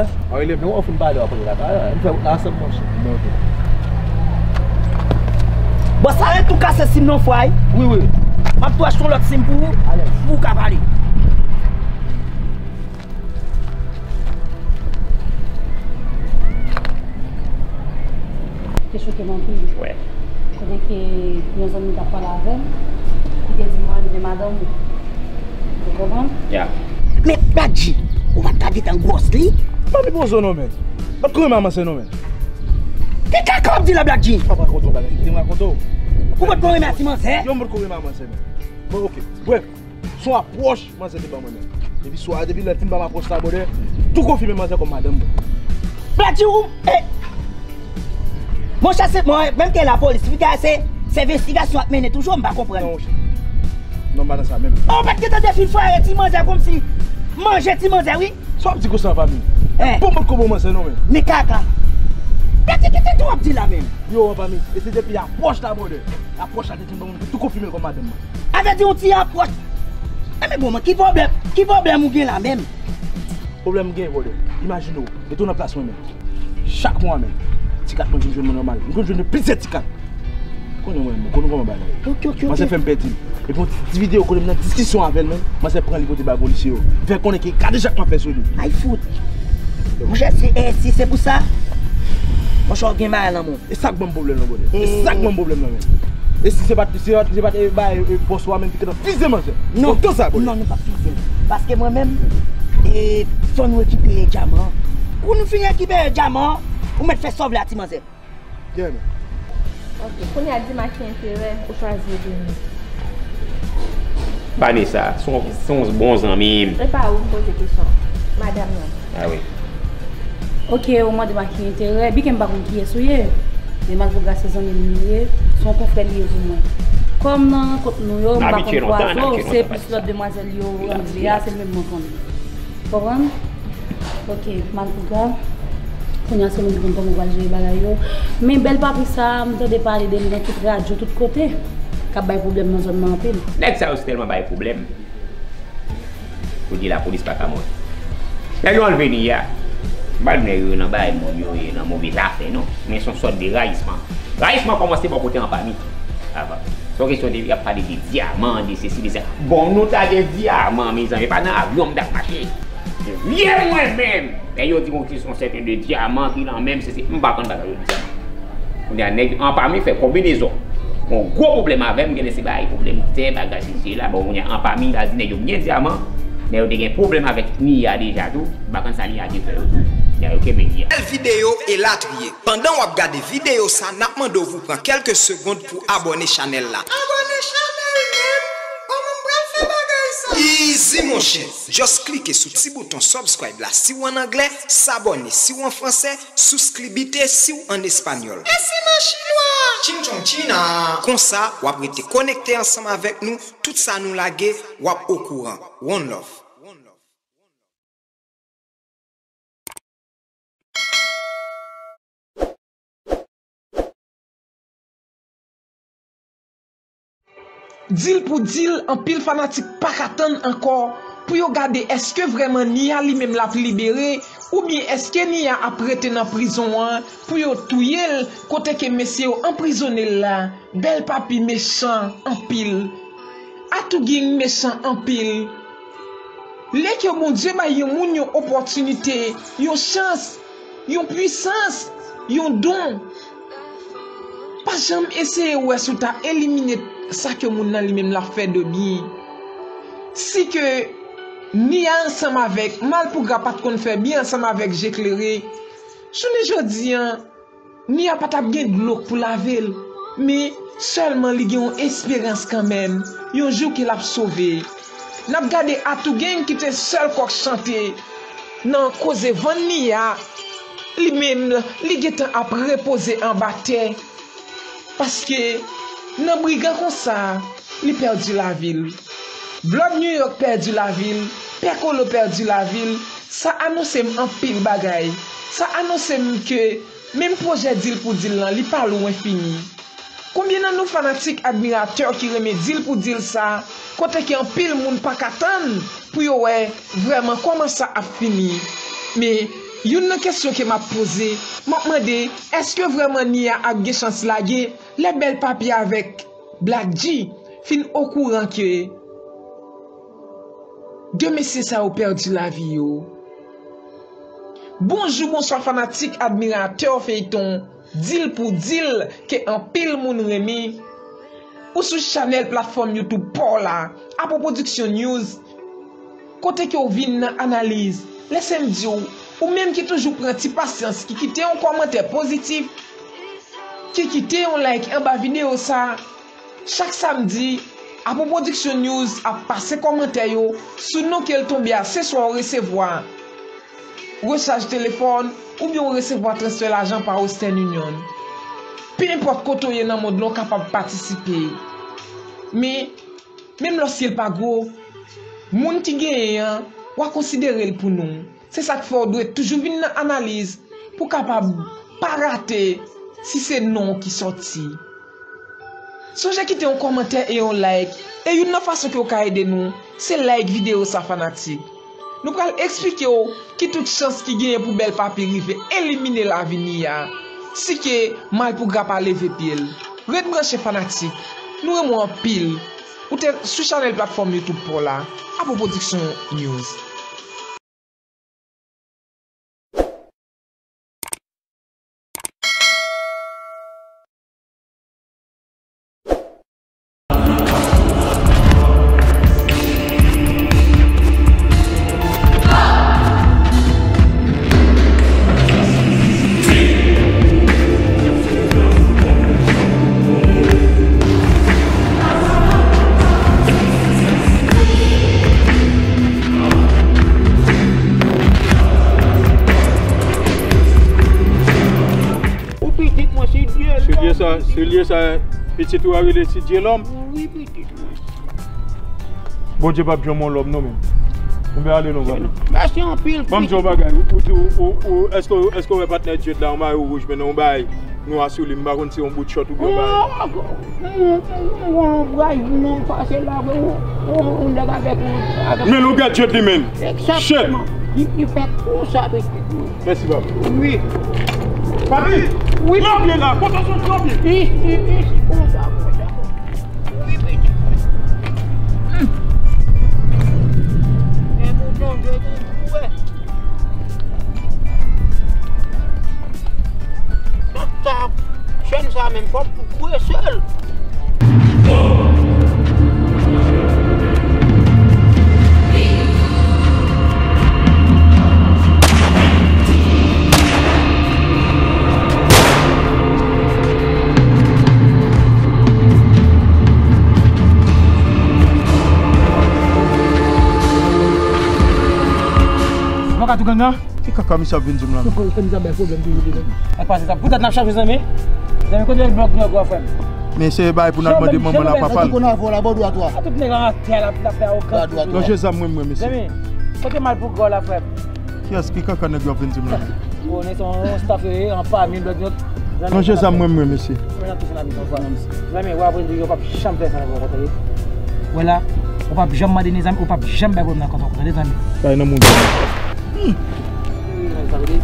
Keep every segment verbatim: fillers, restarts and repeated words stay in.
Hein? Mwen rele, men w fin pale, w ap rele la. M fè wout la ansanm, monchè. Bon, sa ret tou kase sim nan fwa, wi. Wi, wi. M ap tou achte yon lòt sim pou ou, pou ou ka pale. Te choke m anpil. Wè. Kote ke yon zanmi m t ap pale avè m, ki te di m anlve madanm ou. Ou konprann? Ya. Men, Black G, ou pa t ka gentan gwòs li? Pa vin poze w non, men. Pa t kouri manman sè non, men. Ki kaka w ap di la, Black G? Pa rakonte w bagay. Kite m rakonte w. Ou pa t kouri manman sè? Yo, m pa t kouri manman sè, men. Bon, oke. Bref, se yon apwòch manzè te ban mwen menm. Depi swa, depi lè l fin ban m apwòch sa, brother, tou konfime manzè kòm madanm mwen. Black G ou, eh! Monchè, se mwen menm ke lapolis, fi a se, se envestigasyon ap mennen toujou, m pa konprann. Non, monchè. Non, m pa nan sa menm. Oh, ou pa t gentan defil fware ti manzè kòmsi manje ti manzè, wi. Sa w ap di konsa, anfami? Eh. Bon, mwen kobo manzè, non, men. Men kaka. Black G, ki tenten w ap di la menm? Yo, anfami, e se depi apwòch la, brother. Apwòch la te fin ban mwen, tou konfime l kòm madanm mwen. Avè di yon ti apwòch. Enben bon, men ki pwoblèm, ki pwoblèm ou gen la menm? Pwoblèm m gen, brother. Imajine w, mete w nan plas mwen menm. Chak mwa menm, ti kat mwen vin jwenn mwen nòmal. M konn jwenn plizyè ti kat. Konnen mwen, mwen konnen kòman bagay. Ok, ok, ok. Manzè fè m pèdi l. Epi yon ti, ti videyo kote m nan diskisyon avè l menm. Manzè pran li pote bay polisye yo. Fè konnen ke gade jan k m ap fè sou li. Ay fout. Monchè, si, eh, si se pou sa, monchè, w gen bagay nan men w. E sa k ban m pwoblèm nan, brother. E sa k ban m pwoblèm nan, men. E si se pa t, se pa t, se pa t, e, ba, e, e, bòs ou a menm ki te nan fize manzè. Non, non, nou p ap fize l. Paske mwen menm, e, fò nou rekipere dyaman an. Pou nou fin rekipere dyaman an, ou mèt fè sa w vle a ti manzè. Yeah, man. Ok, kounye a di m a ki enterè ou chwazi Edeni. Vanessa, se yon, se yon bon zanmi m. E pa ou m poze kesyon. Madanm nan. Ah wi. Ok, ou mande m a ki enterè. Byen ke m pa konn kiyès ou ye. Men Malpougra se zanmi m li ye. Se yon konfrè li ye pou mwen. Kòm nan kot nou yo, m pa konn kwaze w, se plis lòt demwazèl yo rantre a, se li menm mwen konnen. Konprann? Ok, Malpougra. Kounye a se mwen ki konn kòman w pral jere bagay yo. Men bèl papi sa a, m tande pale de li nan tout radyo, tout kote. K ap bay pwoblèm nan zòn nan anpil. Nèg sa yo se tèlman bay pwoblèm. Pou di lapolis pa ka monte. Nèg yo anlve li a. M pa di nèg yo nan bay mòn yo ye nan move zafè, non. Men se yon sòt de rayisman. Rayisman kòmanse bò kote anfami. Avan. Se yon kesyon de, y ap pale de dyaman, de sesi, de sa. Bon, nou ta gen dyaman, mezanmi, pa nan avyon m t ap mache. Vye mwen menm. Lè yo di yon kesyon sèten de dyaman ki nan men m, se, se, m pa konn bagay yo dyaman. Kounye a, nèg Anpami fè konbinezon. Yon gwo pwoblèm avè m, genlè se bagay pwoblèm tè, bagay sesi la. Bon, kounye a, Anpami, l al di nèg yo m gen dyaman, men yo te gen pwoblèm avèk Nia deja tou. M pa konn sa Nia te fè yo tou. Nia yo kenbe Nia. Bèl videyo elatriye. Pandan w ap gade videyo sa, n ap mande w pou pran kèlke segonn pou abòne chanèl la. Abòne chanèl menm? Kòman m pral fè bagay sa? Easy, monchè. Just klike sou ti bouton subscribe la si w ann anglè, s'abonner si w an fransè, suscribirte si w ann espanyòl. E si m an chinwa? Ching chong china. Konsa, w ap rete konekte ansanm avèk nou, tout sa nou lage, w ap okouran. One love. Dil pou dil, anpil fanatik pa ka tann ankò pou yo gade èske vrèman Nia li menm l ap libere, oubyen èske Nia ap rete nan prizon an pou yo touye l, kote ke mesye yo anprizone l la. Bèl Papi mechan anpil. Atougang mechan anpil. Lè ke Bondye bay yon moun yon opòtinite, yon chans, yon pwisans, yon don, pa janm eseye wè si w ta elimine sa ke moun nan li menm l ap fè de byen. Si ke Nia ansanm avèk Malpougra pa t konn fè byen ansanm avèk Je Klere, jounen jodi a, Nia pa t ap gen dlo pou lave l, men sèlman li gen yon esperans kanmenm, yon jou ke l ap sove. N ap gade Atougang ki te sèl kòk chante nan koze vann Nia, li menm, li gentan ap repoze anba tè. Paske nan brigan konsa, li pèdi lavi l. Blood New York pèdi lavi l, Pè Kolo pèdi lavi l, sa anonse m anpil bagay. Sa anonse m ke menm pwojè Dil pou Dil lan, li pa lwen fini. Konbyen nan nou fanatik, admiratè ki renmen Dil pou Dil sa, kote ke anpil moun pa ka tann pou yo wè vrèman kòman sa ap fini. Men, youn nan kesyon ke m ap poze, m ap mande, èske vrèman Nia ap gen chans lage lè Bèl Papi avèk Black G fin okouran ke de mesye sa yo pèdi lavi yo? Bonjou, bonswa fanatik, admiratè feyton Dil pou Dil ke anpil moun renmen. Ou sou chanèl platfòm YouTube pa w la, Apo Production News, kote ke w vin nan analiz. Lèse m di w, ou menm ki toujou pran ti pasyans, ki kite yon kòmantè pozitif, ki kite yon like anba videyo sa, chak samdi, Apo Production News ap pase kòmantè yo sou non ke l tonbe a. Se swa w resevwa rechaj telefòn, oubyen w resevwa transfè lajan pa Western Union. Pe enpòt kote w ye nan mond lan, w kapab patisipe. Men, menm lòske l pa gwo, moun ki genyen an, w a konsidere l pou nou. Se sa k fè w dwe toujou vin nan analiz pou w kapab pa rate si se non w ki sòti. Sonje kite yon kòmantè e yon like, e youn nan fason ke w ka ede nou, se like videyo sa, fanatik. Nou pral eksplike w ki tout chans ki genyen pou Bèl Papi rive elimine lavi Nia, si ke Malpougra pa leve pye l. Ret branche, fanatik, nou renmen w anpil. Ou te sou chanèl platfòm YouTube pa w la, Apo Production News. Ou pitit mwen, se Dye lòm. Se Dye sa, se Dye sa, pitit ou a rele se Dye lòm. Wi, pitit mwen. Bondye p ap janm yon lòm non, men. Ou byen ale non, papa. Mèsi anpil. Ban m di yon bagay. Ou, ou, ou, ou, èske, èske w wè patnè Dye la, yon mayo wouj, men non, yon bagay nwa sou li, m pa konn si yon bout chòt oubyen yon bagay. Yon, yon, yon, yon, yon, yon, yon, yon, yon nèg avèk yon, avèk. Men nou gad Dye li menm. Egzakteman. Shit. Li, li fè konsa, pitit mwen. Mèsi, papa. Wi. Papi! Wi. Pran pye la, konsa sou pran pye. Wi, wi, wi, konsa, konsa. Wi, pitit mwen. Hmm. Men mouton, je di, wè. Sa, sa, chèn Menm fòm pou kouri sèl. Mwen ka tou gang nan? Ki kaka misye ap vin di m la? Kòman fè misye ap bay pwoblèm toujou, toujou? Ak pa se sa, poutèt n ap chache zanmi. Zanmi, kote blòk nèg yo, frè m? Men se bay pou n al mande manman la, papa l. Tout nèg an atè la, la fè okan. Lonje zam mwen, mwen, mesye. Zanmi, kote mal pou gò la, frè m? Kiyès ki kaka nèg yo ap vin di m la? Konnen se yon staff yo ye, an pami blòk nèg. Lonje zam mwen, mwen, mesye. Mwen nan touche nan mitan, frè m. Zanmi, w ap vin di yo p ap janm fè sa ankò, tande. Wè la, ou p ap janm mande ni zanmi, ou p ap janm bay pwoblèm nan kont ankò, tande zanmi. Bay nan moun. Hmm. Wi, sa vle di,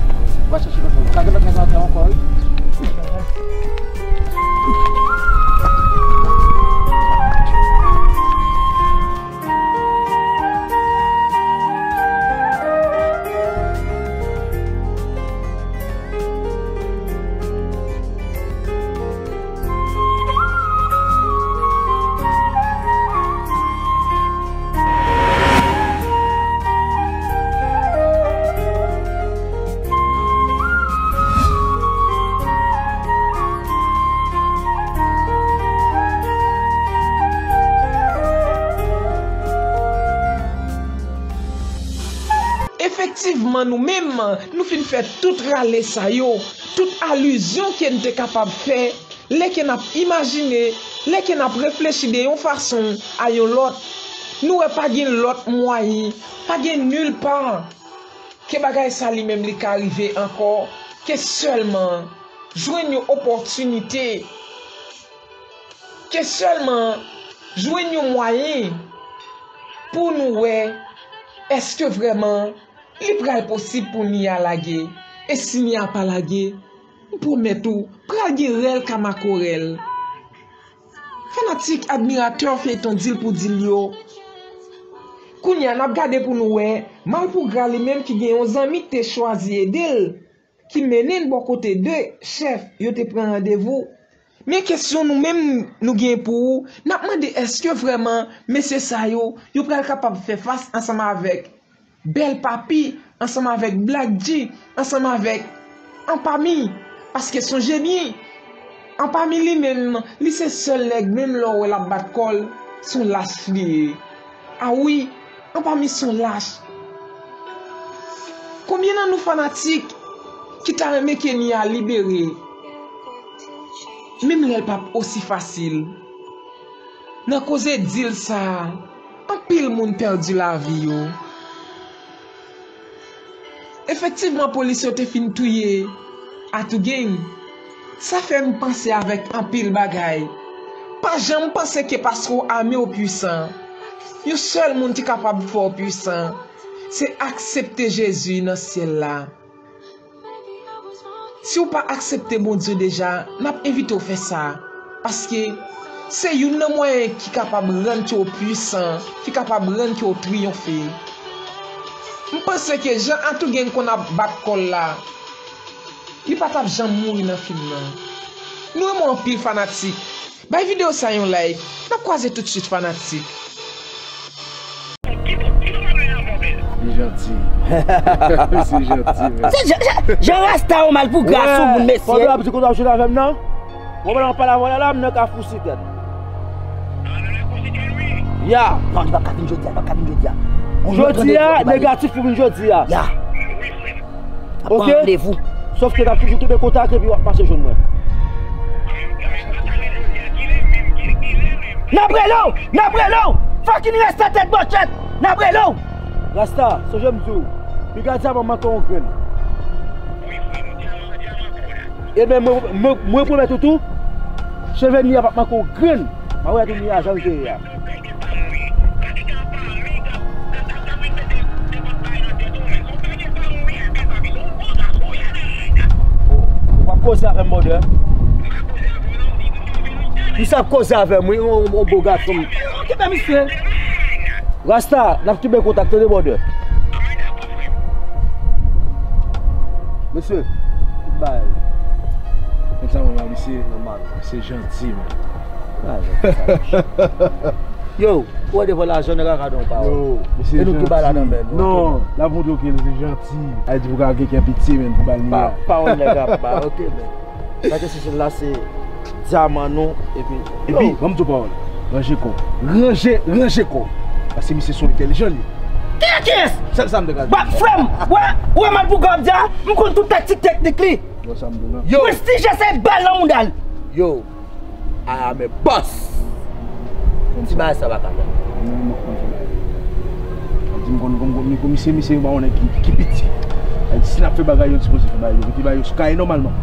w a chache lòt moun. Ou ka gen lòt nèg antre ankò, wi. Efektivman, nou menm, nou fin fè tout rale sa yo, tout alizyon ke n te kapab fè, lè ke n ap imajine, lè ke n ap reflechi de yon fason a yon lòt. Nou wè pa gen lòt mwayen, pa gen nil pa ke bagay sa li menm li ka rive ankò, ke sèlman jwenn yon opòtinite, ke sèlman jwenn yon mwayen pou nou wè èske vrèman li pral posib pou Nia lage. E si Nia pa lage, m pwomèt ou, pral gen rèl ka makorèl. Fanatik, admiratè feyton Dil pou Dil yo, kounye a n ap gade pou nou wè Malpougra li menm ki gen yon zanmi k te chwazi ede l, ki mennen n bò kote de chèf yo te pran randevou. Men kesyon nou menm nou gen pou ou, n ap mande èske vrèman mesye sa yo, yo pral kapab fè fas ansanm avèk Bèl Papi, ansanm avèk Black G, ansanm avèk Anpami, paske sonje byen, Anpami li menm, li se sèl nèg menm lè w wè l ap bat kò l, se yon lach li ye. A wi, Anpami se yon lach. Konbyen nan nou fanatik ki ta renmen ke Nia libere? Menm lè l p ap osi fasil. Nan koze Dil sa a, anpil moun pèdi lavi yo. Efektivman, polis yo te fin touye Atougang. Sa fè m panse avèk anpil bagay. Pa janm panse ke paske w ame w pwisan. Yon sèl moun ki kapab fè w pwisan, se aksepte Jezi nan syèl la. Si w pa aksepte Bondye deja, n ap envite w fè sa, paske se youn nan mwayen ki kapab rann ke w pwisan, ki kapab rann ke w triyonfe. M panse ke jan Atougang konn ap bat kò l la, li pa t ap janm mouri nan fim nan. Nou renmen w anpil fanatik. Bay videyo sa yon like. N ap kwaze toutswit fanatik. Li janti. Mesye janti, men. Se jan, jan, jan rasta yo mal pou gras sou moun, mesye. Pandan w ap di konsa w ap jwenn avè m nan, w wè pandan w ap pale avè w la, la, m nan Kafou Sitèn. Ya. Non, li p ap ka vin jodi a, li p ap ka vin jodi a. Jodi a, negatif pou vin jodi a. Ya. N ap pran randevou. Sòf ke n ap toujou kenbe kontak epi w ap pase jwenn mwen. N ap rele w! N ap rele w! Fucking Rasta tèt manchèt! N ap rele w! Rasta, sonje m di w, piga dyaman manke yon grenn. Ebyen, mwen, mwen, mwen pwomèt ou tou, cheve Nia p ap manke yon grenn. M a wè tou Nia jan l te ye a. W ap koze avè m, brother. Misye ap koze avè m, wi, yon, yon bo gason. Okipe misye. Rasta, n ap kenbe kontak, tande, brother. Mesye, tout bagay. Nèg sa, mwen, Se nòmal, se janti, men. Ah, janti sa. Yo, ou wè devan lajan, nèg la ka don pa. Yo, misye janti. E nou ki ba la nan men nou. Non, l ap montre w ke l se janti. A di pou ka gen kè pitye, men, pou ba l miray. Pawòl nèg ap ba, ok, men. Sa ke se la, se dyaman nou, epi. Epi, ban m di w pawòl. Ranje kò w. Ranje, ranje kò w. Paske misye se yon entèlijan, li. Kiyès? Sèl sa m te ka di. Ba, frè m, wè, wè, Malpougra ap di a, m konn tout taktik teknik li. Yo, sa m di w la. Yo! Prestij se bal nan mouda l. Yo! I am a boss! Ti bagay sa pa ka fè. Mwen, mwen konn fè bagay. Di m konn, konn, konn, misye, misye, ba yon nèg ki, ki piti. Ay, si n ap fè bagay, yo sipoze fè bagay yo, mete bagay yo sou kay nòmalman.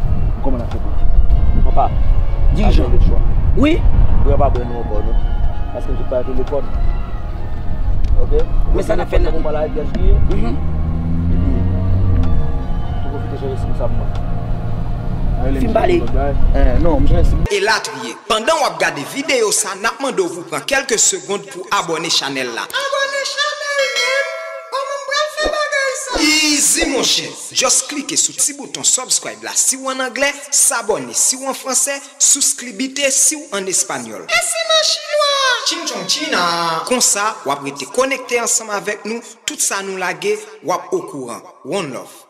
Kòman n ap fè pou. Papa, dirijan. Wi? Mwen pa pran nou ankò, non. Paske m sot pale telefòn. Ok? Men sa n ap fè nan moman la, epi, epi, tou pwofite chanje sim sa pou mwen. Fin pale. Eh, non, m chanje sim. Elatriye. Pandan w ap gade videyo sa, n ap mande w pou pran kèlke segonn pou abòne chanèl la. Abòne chanèl, men? Kòman m pral fè bagay sa? Easy, monchè. Just klike sou ti bouton subscribe la si w ann anglè, s'abonner si w an fransè, suscribite si w ann espanyòl. E si m an chinwa? Chin chong china. Konsa, w ap rete konekte ansanm avèk nou, tout sa nou lage, w ap okouran. One love.